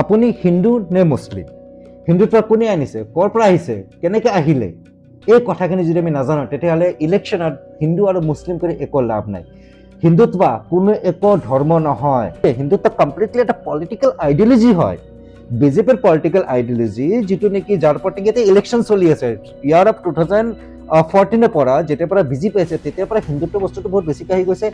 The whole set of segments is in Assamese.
আপুনি হিন্দু নে মুছলিম? হিন্দুত্ব কোনে আনিছে, ক'ৰ পৰা আহিছে, কেনেকৈ আহিলে, এই কথাখিনি যদি আমি নাজানো, তেতিয়াহ'লে ইলেকশ্যনত হিন্দু আৰু মুছলিম কৰি একো লাভ নাই। হিন্দুত্ব কোনো একো ধৰ্ম নহয়। হিন্দুত্ব কমপ্লিটলি এটা পলিটিকেল আইডিয়লজি হয়, বিজেপিৰ পলিটিকেল আইডিয়লজি, যিটো নেকি যাৰ প্ৰতি এতিয়া ইলেকশ্যন চলি আছে। ইয়াৰ অফ 2014ৰ পৰা, যেতিয়াৰ পৰা বিজেপি আছে, তেতিয়াৰ পৰা হিন্দুত্ব বস্তুটো বহুত বেছিকৈ আহি গৈছে।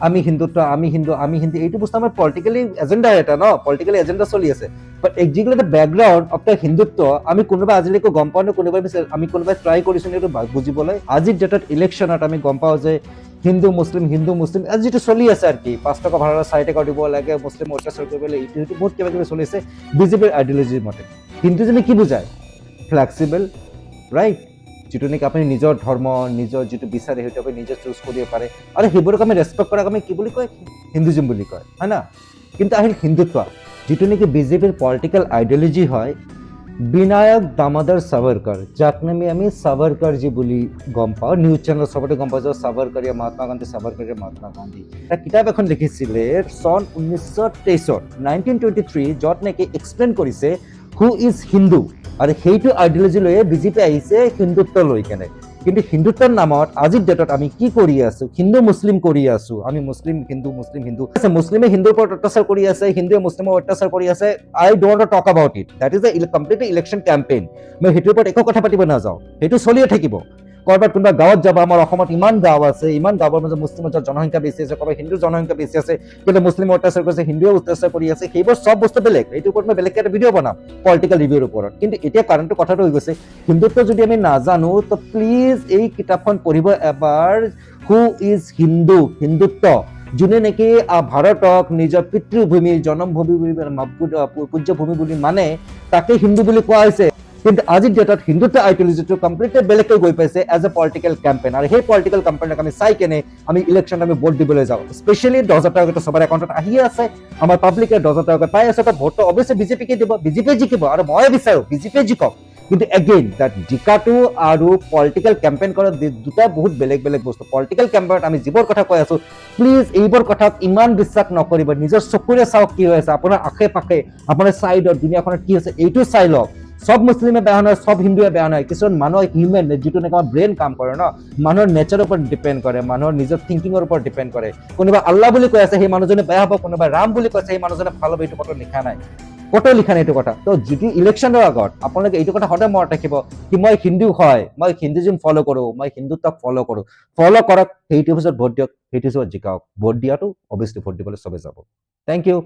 আমি হিন্দুত্ব, আমি হিন্দু, আমি হিন্দু, এইটো বস্তু আমাৰ পলিটিকেলি এজেণ্ডা এটা ন, পলিটিকেলি এজেণ্ডা চলি আছে। But exactly the background of the Hindutva আমি কোনোবা আজিলৈকে গম পাওঁ নে? কোনোবাই আমি কোনোবাই ট্ৰাই কৰিছোঁ নে এইটো বুজিবলৈ? আজিৰ ডেটত ইলেকশ্যনত আমি গম পাওঁ যে হিন্দু মুছলিম, হিন্দু মুছলিম আজি যিটো চলি আছে আৰু কি, 5 টকা ভাড়া 4 টকা দিব লাগে, মুছলিম অত্যাচাৰ কৰিব লাগে, ইটো সিটো বহুত কিবা কিবি চলিছে বিজেপিৰ আইডিয়লজিৰ মতে। হিন্দুজনে কি বুজায়? Flexible, right? যিটো নেকি আপুনি নিজৰ ধৰ্ম, নিজৰ যিটো বিচাৰে, সেইটো আপুনি নিজে চুজ কৰিব পাৰে আৰু সেইবোৰক আমি ৰেচপেক্ট কৰাক আমি কি বুলি কয়? হিন্দুইজম বুলি কয়, হয় না? কিন্তু আহিল হিন্দুত্ব, যিটো নেকি বিজেপিৰ পলিটিকেল আইডিয়লজি হয়। বিনায়ক দামোদৰ সাৱৰকৰ, যাক নামি আমি সাৱৰকৰজী বুলি গম পাওঁ, নিউজ চেনেল চবতে গম পাওঁ যে সাৱৰকৰ, মহাত্মা গান্ধী, সাৱৰকৰ, মহাত্মা গান্ধী, এটা কিতাপ এখন লিখিছিলে চন 1923ত, 1923, য'ত নেকি এক্সপ্লেইন কৰিছে who is Hindu. আৰু সেইটো আইডিয়লজি লৈয়ে বিজেপি আহিছে হিন্দুত্ব লৈ কেনে। কিন্তু হিন্দুত্বৰ নামত আজিৰ ডেটত আমি কি কৰি আছো? হিন্দু মুছলিম কৰি আছো আমি, মুছলিম হিন্দু, মুছলিম হিন্দু। মুছলিমে হিন্দুৰ ওপৰত অত্যাচাৰ কৰি আছে, হিন্দুৱে মুছলিমৰ অত্যাচাৰ কৰি আছে। I don't talk about it, that is a completely election campaign. মই সেইটোৰ ওপৰত একো কথা পাতিব নাযাওঁ, সেইটো চলিয়ে থাকিব। ক'ৰবাত কোনোবা গাঁৱত যাব, আমাৰ অসমত ইমান গাঁও আছে, ইমান গাঁৱৰ মাজত মুছলিমৰ জনসংখ্যা বেছি আছে, ক'ৰবাত হিন্দুৰ জনসংখ্যা বেছি আছে, কিন্তু মুছলিমৰ অত্যাচাৰ কৰিছে, হিন্দুৱে অত্যাচাৰ কৰি আছে, সেইবোৰ চব বস্তু বেলেগ। এইটোৰ ওপৰত মই বেলেগকৈ এটা ভিডিঅ' বনাম পলিটিকেল ৰিভিউৰ ওপৰত। কিন্তু এতিয়া কাৰণটো কথাটো হৈ গৈছে, হিন্দুত্ব যদি আমি নাজানো, তো প্লিজ এই কিতাপখন পঢ়িব এবাৰ, who is Hindu. Hindutva যোনে নেকি ভাৰতক নিজৰ পিতৃভূমি, জন্মভূমি বুলি, পূজ্যভূমি বুলি মানে, তাকে হিন্দু বুলি কোৱা হৈছে। কিন্তু আজিৰ ডেটত হিন্দুত্ব আইডিয়লজিটো কমপ্লিটলি বেলেগকৈ গৈ পাইছে এজ এ পলিটিকেল কেম্পেইন। আৰু সেই পলিটিকেল কেম্পেইনক আমি চাই কেনে আমি ইলেকশ্যনত আমি ভোট দিবলৈ যাওঁ। স্পেচিয়েলি 10,000 টকাটো চবৰে একাউণ্টত আহিয়ে আছে, আমাৰ পাব্লিকে 10,000 টকা পাই আছে, তো ভোটটো অৱশ্যে বিজেপিকে দিব, বিজেপিয়ে জিকিব। আৰু মই বিচাৰোঁ বিজেপিয়ে জিকক। কিন্তু এগেইন that জিকাটো আৰু পলিটিকেল কেম্পেইন কৰা দুটা বহুত বেলেগ বেলেগ বস্তু। পলিটিকেল কেম্পেইনত আমি যিবোৰ কথা কৈ আছো, প্লিজ এইবোৰ কথাক ইমান বিশ্বাস নকৰিব। নিজৰ চকুৰে চাওক কি হৈ আছে আপোনাৰ আশে পাশে, আপোনাৰ চাইডত দুনীয়াখনত কি হৈছে, এইটো চাই লওক। চব মুছলিমে বেয়া নহয়, চব হিন্দুৱে বেয়া নহয়। কিছুমান মানুহৰ হিউমেন যিটো নেকি আমাৰ ব্ৰেইন কাম কৰে ন, মানুহৰ নেচাৰৰ ওপৰত ডিপেণ্ড কৰে, মানুহৰ নিজৰ থিংকিঙৰ ওপৰত ডিপেণ্ড কৰে। কোনোবা আল্লাহ বুলি কৈ আছে, সেই মানুহজনে বেয়া হ'ব, কোনোবা ৰাম বুলি কৈছে, সেই মানুহজনে ভাল হ'ব, এইটো কথা লিখা নাই, ক'তো লিখা নাই এইটো কথা। তো যদি ইলেকশ্যনৰ আগত আপোনালোকে এইটো কথা সদায় মনত ৰাখিব কি মই হিন্দু হয়, মই হিন্দুইজম ফ'ল' কৰোঁ, মই হিন্দুত্বক ফ'ল' কৰোঁ, ফ'ল' কৰক, সেইটো পিছত ভোট দিয়ক, সেইটো পিছত জিকাওক। ভোট দিয়াটো অভিয়াছলি ভোট দিবলৈ চবে যাব। Thank you.